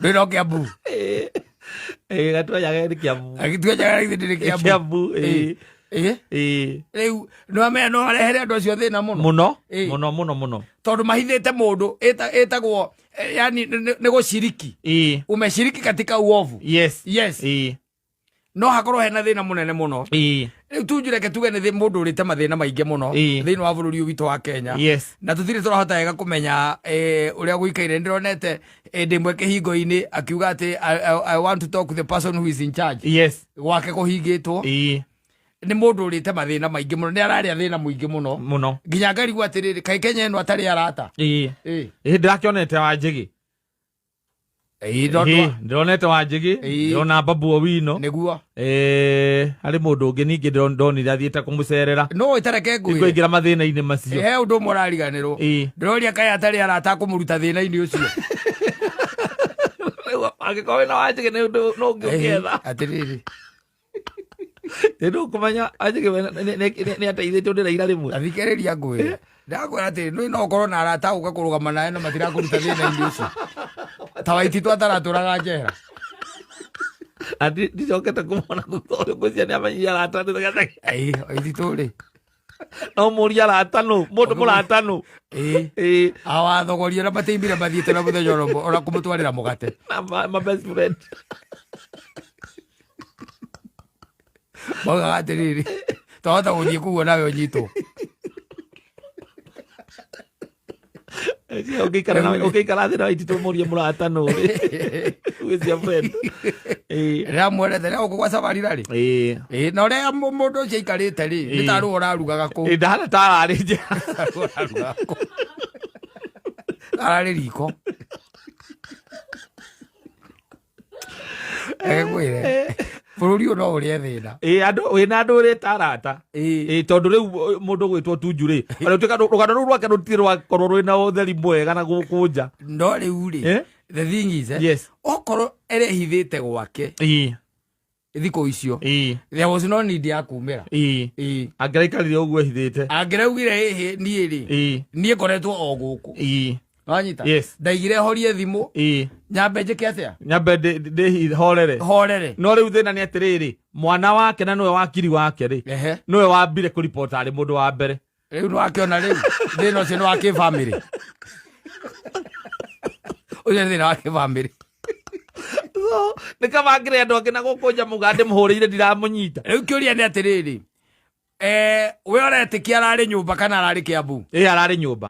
Ndũĩ no Kiambu. Ĩĩ, Gatuanyaga nĩ Kiambu. Gatuanyaga githĩ ndĩrĩ Kiambu? Kiambu, ĩĩ. Ĩĩ. Ĩĩ. Rĩu nĩwamenya no arehere andũ acio thĩna mũno. Mũno. Ĩĩ. Mũno mũno mũno. Tondũ mahithĩte mũndũ ĩtagwo yani nĩ gũciriki. Ĩĩ. Umeshiriki katika uovu. Yes. Yes. Ĩĩ. No hakorwo hena thĩna mũnene mũno. Ĩĩ. Rĩu Tunju reke tuge nĩ mũndũ ũrĩte mathĩna maingĩ mũno Ĩĩ. thĩinĩ wa bũrũri ũyũ witũ wa Kenya. Yes. Na tũtirĩ tũrahota wega kũmenya ũrĩa gũikaire. Ndĩronete hĩndĩ ĩmwe kĩhingo-inĩ akiuga atĩ I want to talk to the person who is in charge. Yes. Gwake kũhingĩtwo. Ĩĩ. Nĩ mũndũ ũrĩte mathĩna maingĩ mũno, nĩ ararĩa thĩna mũingĩ mũno. Mũno. Nginya ngarigwo atĩrĩrĩ, kaĩ Kenya ĩno atarĩ arata? Ĩĩ. Ĩĩ. Ĩĩ, ndĩrakĩonete Wanjĩgĩ. Ĩĩ, no Ĩĩ, ndĩronete Wanjĩgĩ. Ĩĩ. Ndĩrona Babu Owino. Nĩguo. Harĩ mũndũ ũngĩ ningĩ ndonire athiĩte kũmũcerera. No ĩtareke ngwĩre. Ngũingĩra mathĩna-inĩ macio. He ũndũ ũmwe ũrariganĩrwo. Ĩĩ. Ndĩroria kaĩ atarĩ arata a kũmũruta thĩna-inĩ ũcio. Rĩu angĩkorwo wĩna Wanjĩgĩ nĩ ũndũ no ũngĩ ũngĩetha. Atĩrĩrĩ. Nĩ ndũkũmenya Wanjĩgĩ we nĩ ateithĩtio nĩ Raila rĩmwe. Athikĩrĩria ngwĩre. Ndakwĩra atĩrĩ, nĩ no ũkorwo na arata gũka kũrũgama nawe no matirakũruta thĩna-inĩ ũcio. Ta Waititũ ataratũraga njera. Na ndicokete kũmona thutha ũyũ, ngwĩciria nĩ amenyire arata nĩ getha. Ĩĩ, Waititũ rĩ. No mũrie arata nũ, mũndũ mũrata nũ. Ĩĩ. Ĩĩ. Awathogoria na matiaimire mathiĩte na mũthenya ona ũmwe, ona kũmũtwarĩra mũgate. Na ma best friend. Maugaga atĩrĩrĩ, twahota gũthiĩ kũu nawe ũnyitwo. Ũngĩikara na ũngĩikara thĩ na Waititũ mũrie mũrata nũ rĩ. Who is your friend? Ĩĩ. Rĩrĩa muonete rĩrĩa gũkũ gwa Safarira rĩ. Ĩĩ. Ĩĩ, na ũrĩa mũndũ ũcio aikarĩte rĩ, nĩ Ĩĩ. ta rũa ũrarugaga kũu. Ĩĩ, ndahana ta ararĩ nja. Rũa ũrarugaga kũu. Ararĩ riko. Reke ngwĩre, bũrũri ũyũ no ũrĩe thĩna. Ĩĩ, andũ wĩna andũ ũrĩta arata. Ĩĩ. Ĩĩ, tondũ rĩu mũndũ gwĩtwo Tunju rĩ, ona gũtuĩka rũgano rũu rwake rũtirĩ rwakorwo rwĩna ũtheri mwega na gũkũ nja. No rĩu rĩ, Eh? the thing is, Yes. okorwo erehithĩte gwake Ĩĩ. thikũ icio, Ĩĩ. there was no need ya kumĩra. Ĩĩ. Ĩĩ. Angĩraikarire ũguo ehithĩte. Angĩraugire ĩhĩ niĩ rĩ, Ĩĩ. niĩ ngoretwo o gũkũ. Ĩĩ. Wanyita? Yes. Ndaigire horie thimũ, Ĩĩ. nyambe njĩke atĩa? Nyambe ndĩhorere. Horere. No rĩu thĩna nĩ atĩrĩrĩ, mwana wake na nĩwe wakiri wake rĩ, Ehe. nĩwe wambire kũripota arĩ mũndũ wa mbere. Rĩu nĩwakĩona rĩu thĩna ũcio nĩ wa kĩbamĩrĩ. Ũcio nĩ thĩna wa kĩbamĩrĩ. So, nĩ kaba ngĩre andũ angĩ na gũkũ nja muga ndĩmũhũrĩire ndiramũnyita. Rĩu kĩũria nĩ atĩrĩrĩ, we ũretĩkia ararĩ nyũmba kana ararĩ Kiambu? Ĩ, ararĩ nyũmba.